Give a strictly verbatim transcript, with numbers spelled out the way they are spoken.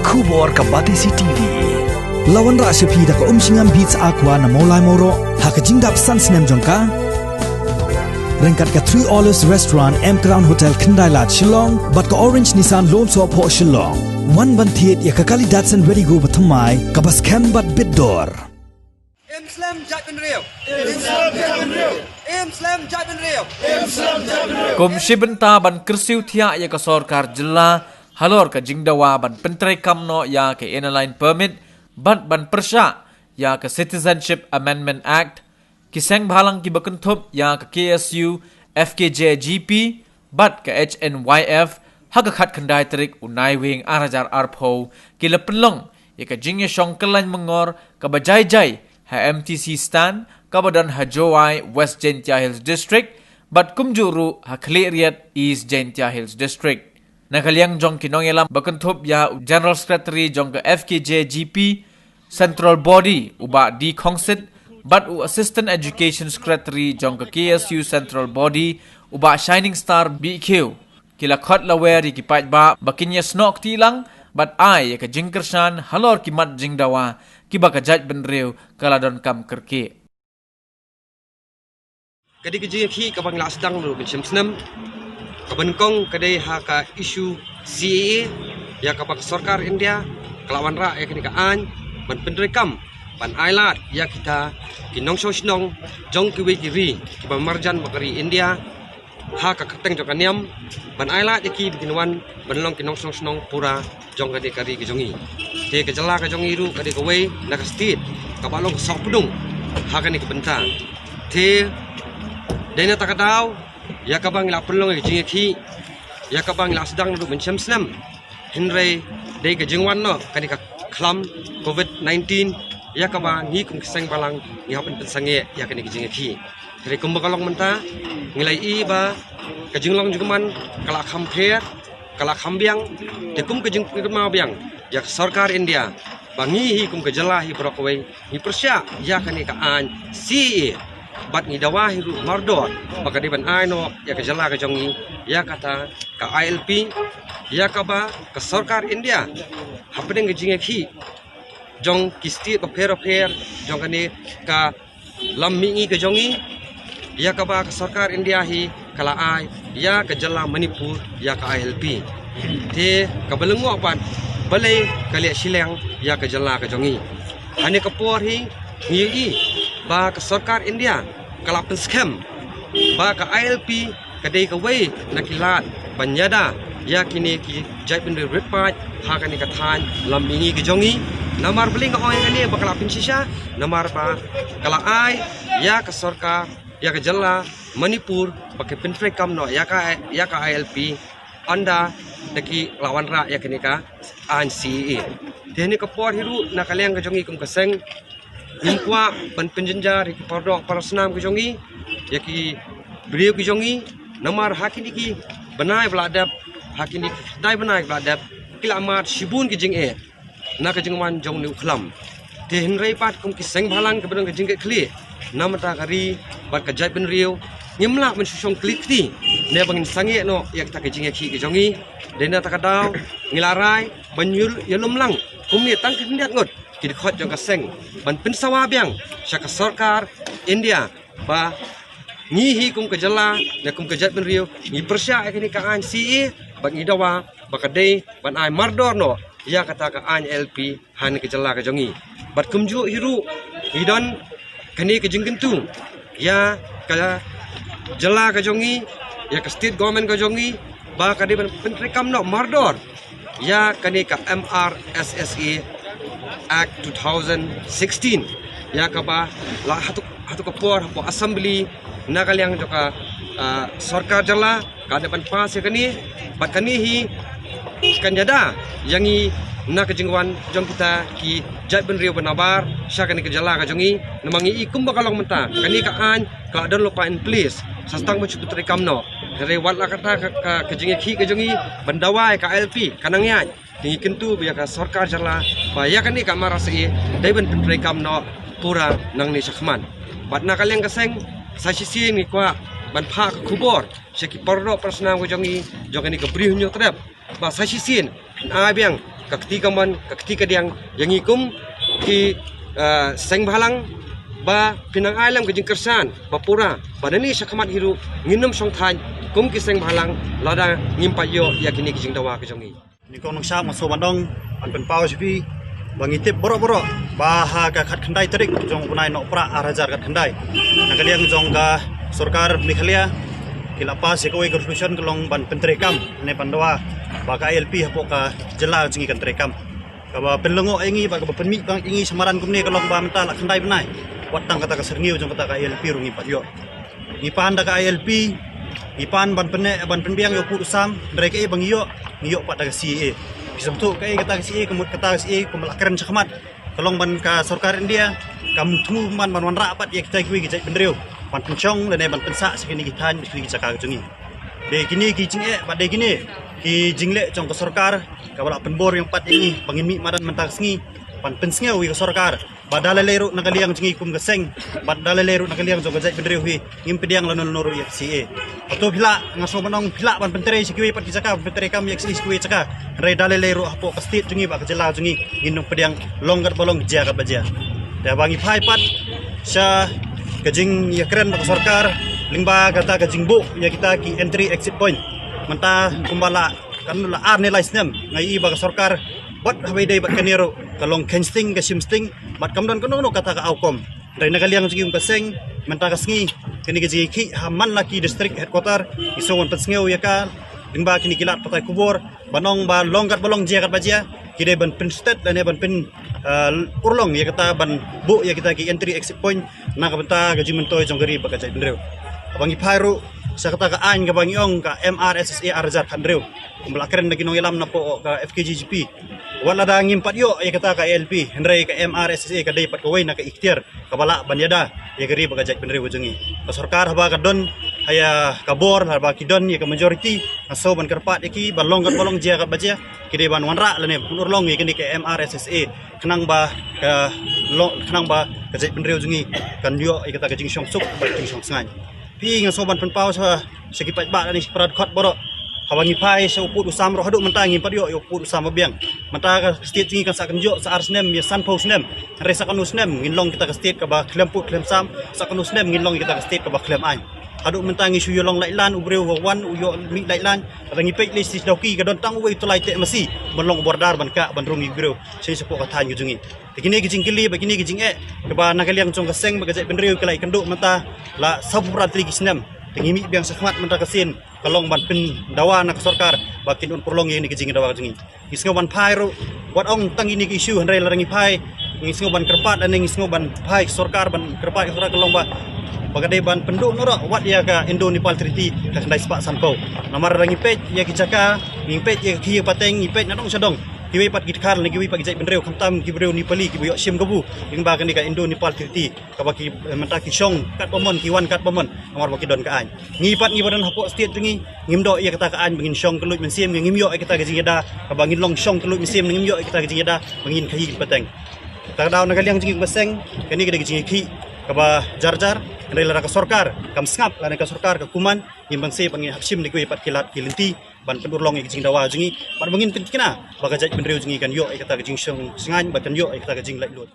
Khubor ka Batesi T V. La wanrah sha phi da ka Umshngam Beats Aqua na Mawlai Mawroh ha ka jingdap san snem jong ka. Ryngkat ka Three Olives Restaurant, M Crown Hotel, Khyndai Lad, Shillong, bad ka Orange Nissan Lone Soh Phoh, Shillong. Wan ban thied ïa ka kali Datsun Redi-GO bathymmai kaba skhem bad bit dor. Im slem jaitbynriew. Im slem jaitbynriew. Kum shi bynta ban kyrsiew thiah ïa ka sorkar jylla halor ka jingdawa ban pyntreikam noh ïa ka Inner Line Permit bad ban pyrshah ïa ka Citizenship Amendment Act, ki seng bhalang kiba kynthup ïa ka K S U, F K J G P bad ka H N Y F ha ka khatkhyndai tarik u Naiwieng ar hajar arphew ki la pynlong ïa ka jingïashong kyllain myngor kaba jai jai ha M T C stand kaba don ha Jowai, West Jaintia Hills District, bad kumjuh ruh ha Khliehriat, East Jaintia Hills District. Na ka liang jong ki nongïalam ba kynthup ïa u General Secretary jong ka F K J G P Central Body, u Bah D Khongsit, bad u Assistant Education Secretary jong ka K S U Central Body, u Bah Shining Star Bihkhiew, ki la khot la wer ïa ki paidbah ba kin ïasnoh kti lang bad ai ïa ka jingkyrshan halor ki mat jingdawa kiba ka jaitbynriew ka la donkam kyrkieh. Ka dei ka jingïakhih kaba ngi la sdang naduh mynshem snem. Kaba nyngkong ka dei ha ka issue C A A, ïa kaba ka sorkar India ka la wanrah ïa kane ka aiñ ban pyntreikam, ban ailad ïa kita ki nongshong shnong jong kiwei ki ri kiba marjan bad ka ri India ha ka kyrteng jong ka niam, ban ailad ïa ki ba kin wan ban long ki nongshong shnong pura jong kane ka ri ka jong ngi. Te ka jylla ka jong ngi ruh ka dei kawei na ka state kaba long ka sohpdung ha kane ka bynta. Te dei na kata ka daw ïa kaba ngi la pynlong ïa ka jingïakhih, ïa kaba ngi la sdang naduh mynshem snem. Hynrei dei ka jingwan noh kane ka khlam covid nineteen ïa kaba ngi kum ki seng bhalang ngi hap ban pynsangeh ïa kane ka jingïakhih. Hynrei kumba ka long mynta ngi la ïohi ba ka jinglong jingman ka la kham pher, ka la kham biang. Te kum ka jingkynmaw biang ïa ka sorkar India ba ngi hi kum ka jylla hi baroh kawei ngi pyrshah ïa kane ka aiñ C A A bad ngi dawa hi ruh mardor ba ka dei ban ai noh ïa ka jylla ka jong ngi ïa kata ka I L P, ïa kaba ka sorkar India hapdeng ka jingïakhih jong ki state bapher bapher jong kane ka lam mihngi ka jong ngi, ïa kaba ka sorkar India hi ka la ai ïa ka jylla Manipur ïa ka I L P. Te kaba lyngngoh pat balei ka leh shiliang ïa ka jylla ka jong ngi. Hane ka por hi ngi ïohi ba ka sorkar India ka la pynskhem ba ka I L P ka dei kawei na ki lad ban ïada ïa kine ki jaitbynriew rit paid ha kane ka thaiñ lam mihngi ka jong ngi. Namar balei nga ong ïa kane ba ka la pynshisha, namar ba ka la ai ïa ka sorkar, ïa ka jylla Manipur ba ka pyntreikam noh ïa ka, ïa ka I L P ynda da ki la wanrah ïa kane ka aiñ C A A. Te hane ka por hi ruh na ka liang ka jong ngi kum ka seng ngim kwah ban pynjynjar ïa ki pardoh parasnam ki jong ngi, ïa ki briew ki jong ngi, namar ha kine ki bnai ba la dep, ha kine ki khyndai bnai ba la dep ki la mad shibun ki jingeh na ka jingwan jong une u khlam. Te hynrei pat kum ki seng bhalang kiba don ka jingkitkhlieh na bynta ka ri bad ka jaitbynriew ngim lah ban shu shong khlieh kti ne ba ngin sangeh noh ïa kata ka jingïakhih ka jong ngi. Dei na kata ka daw ngi la rai ban ïul-, ïalum lang kumne tang ki khyndiat ngut ki dkhot jong ka seng ban pynsawa biang sha ka sorkar India ba ngi hi kum ka jylla ne kum ka jaitbynriew ngi pyrshah ïa kane ka aiñ C A A bad ngi dawa ba ka dei ban ai mardor noh ïa kata ka aiñ I L P ha kane ka jylla ka jong ngi. Bad kumjuh hi ruh ngi don kane ka jingkyntu ïa ka jylla ka jong ngi, ïa ka state government ka jong ngi ba ka dei ban pyntreikam noh mardor ïa kane ka M R S S A Act two thousand sixteen, ïa kaba la hato, hato ka por hapoh assembly na ka liang jong ka, ah, sorkar jylla ka dei ban pass ïa kane. Bad kane hi kan ïada ïa ngi na ka jingwan jong kita ki jaitbynriew ba nabar sha kane ka jylla ka jong ngi. Namar ngi i kumba ka long mynta kane ka aiñ ka la don lypa in place, sa tang ba shu pyntreikam noh. Hynrei wat la kata ka, ka, ka jingïakhih ka jong ngi ban dawa ïa ka I L P ka nang ïaid, te ngi kyntu ba ïa ka sorkar jylla ba ïa kane ka M R S S A dei ban pyntreikam noh pura nangne shakhmat. Bad na ka liang ka seng sa shisien ngi kwah ban phah ka khubor sha ki pardoh parasnam ka jong ngi jong kane ka Bri Hynñiewtrep ba sa shisien phin ai biang ka kti kamon, ka kti kadiang ïa ngi kum ki, eh, seng bhalang, ba phin nang ai lem ka jingkyrshan ba pura, ba nangne shakhmat hi ruh ngin ym shong thait kum ki seng bhalang lada ngim pat ïoh ïa kine ki jingdawa ki jong ngi. Nyngkong nyngshap nga sngewbha ban ong, ban pynpaw sha phi ba ngi tip baroh baroh ba ha ka khatkhyndai tarik jong u bnai Nohprah ar hajar khatkhyndai, na ka liang jong ka sorkar Meghalaya ki la pass ïa kawei ka resolution ka long ban pyntreikam ne ban dawa ba ka I L P hapoh ka jylla jong ngi kan treikam. Kaba pynlyngngoh ïa ngi bad kaba pynmih bang ïa ngi sha madan kumne ka long ba mynta la khyndai bnai, wat tang kata ka syrngiew jong kata ka I L P ruh ngim pat ïoh. Ngi pan da ka I L P, ngi pan ban pynneh ban pynbiang ïa u pud u sam, hynrei kaei ba ngi ïoh, ngi ïoh pat da ka C A A. Phi sngewthuh kaei kata ka C A A, ka mut kata ka C A A kumba la kren shakhmat, ka long ban ka sorkar India kam thmu ban ban wanrah pat ïa kita kiwei ki jaitbynriew ban pynshong lane ban pynsah sha kine ki thaiñ bad kine ki jaka ka jong ngi. Dei kine ki jingeh bad dei kine ki jingleh jong ka sorkar kaba la pynbor ïa ngi pat ïa ngi ba ngin mih madan mynta ka sngi ban pynsngew ïa ka sorkar ba da lei lei ruh na ka liang jong ngi kum ka seng, bad da lei lei ruh na ka liang jong ka jaitbynriew hi, ngim pdiang lano lano ruh ïa ka C A A. Hato phi lah, nga sngewbha ban ong phi lah ban pyntrei sha kiwei pat ki jaka, ban pyntreikam ïa ka C A A sha kiwei jaka, hynrei da lei lei ruh hapoh ka state jong ngi bad ka jylla jong ngi ngin ym pdiang, long katba long, jia katba jia. Te haba ngi phai pat sha ka jingïakren bad ka sorkar lyngba kata ka jingbuh ïa kita ki entry exit point, mynta kumba la kan la ar ne lai snem nga ïohi ba ka sorkar bad haba ïadei bad kane ruh ka long kheiñ sting ka shim sting bad kam don kano kano kata ka outcome. Hynrei na ka liang jong ngi kum ka seng mynta ka sngi, kane ka jingïakhih ha man la ki district headquarter, ngi sngewbha ban pynsngew ïa ka lyngba kine ki lad pathai khubor ban ong ba long katba long, jia katba jia, ki dei ban pynstet lane ban pyn, eh, urlong ïa kata ban buh ïa kita ki entry exit point na ka bynta ka jingmyntoi jong ka ri bad ka jaitbynriew. Haba ngi phai ruh sha kata ka aiñ kaba ngi ong ka M R S S A ar hajar khathynriew, kumba la kren da ki nongïalam napoh ka F K J G P, wat lada ngim pat ïoh ïa kata ka I L P, hynrei ka M R S S A ka dei pat kawei na ka ikhtiar kaba lah ban ïada ïa ka ri bad ka jaitbynriew jong ngi. Ka sorkar haba ka don ha ïa ka bor, haba ki don ïa ka majority, nga sngewbha ban kyrpad ïa ki ba long katba long, jia katba jia, ki dei ban wanrah lane ban urlong ïa kane ka M R S S A khnang ba ka long, khnang ba ka jaitbynriew jong ngi kan ïoh ïa kata ka jingshong suk bad jingshong sngain. Phi, nga sngewbha ban pynpaw sha, sha ki paidbah lane sha ki para dkhot baroh, haba ngi phai sha u pud u sam ruh haduh mynta ngim pat ïoh ïa u pud u sam ba biang. Mynta ka state jong ngi kan sa kynjoh sa ar snem ïa sanphew snem, hynrei sa katno snem ngin long kita ka state kaba khlem pud khlem sam, sa katno snem ngin long kita ka state kaba khlem aiñ. Haduh mynta ngi shu ïa long laitlan, u briew u wan u ïoh mih laitlan. Lada ngi peit lei shi dawki ka don tang uwei u tyllai teh masi ban long border ban kah ban rung ïa ki briew sha shapoh ka thaiñ ka jong ngi. Te kine ki jingkylli bad kine ki jingeh kaba na ka liang jong ka seng bad ka jaitbynriew ki la ïakynduh mynta la sawphew phra tylli ki snem. Te ngi mih biang shakhmat mynta ka sien ka long ban pyndawa na ka sorkar ba kin un pynurlong ïa kine ki jingdawa ka jong ngi. Ngi sngew ban phai ruh, wat ong tang kine ki issue, hynrei lada ngi phai, ngi sngew ban kyrpad lane ngi sngew ban phai sorkar, ban kyrpad sorkar ka long ba, ba ka dei ban pynduh noh ruh wat ïa ka Indo-Nepal Treaty ka khyndai spah sanphew. Namar lada ngi peit ïa ki jaka, ngi peit ïa ki ïing pateng, ngi peit na dong sha dong, kiwei pat ki dkhar lane kiwei pat ki jaitbynriew, khamtam ki briew Nepali kiba ïoh shim kabu lyngba kane ka Indo-Nepal Treaty, kaba ki, eh, mynta ki shong katba mon, ki wan katba mon, namar ba ki don ka aiñ. Ngi pat ngi ba don hapoh state jong ngi, ngim doh ïa kata ka aiñ ba ngin shong kylluid mynsiem, ngim ïoh ïa kata ka jingïada kaba ngin long shong kylluid mynsiem, ngim ïoh ïa kata ka jingïada ba ngin khaïi kin pateng. Kata ka daw na ka liang jong ngi kum ka seng, kane ka dei ka jingïakhih kaba jar jar, hynrei lada ka sorkar kam sngap, lada ka sorkar ka kuman, ngim banse ban ngin hap shim da kiwei pat ki lad ki lynti ban pynurlong ïa ka jingdawa jong ngi, bad ba ngin pynthikna ba ka jaitbynriew jong ngi kan ïoh ïa kata ka jingshong shngaiñ, bad kan ïoh ïa kata ka jinglaitluid.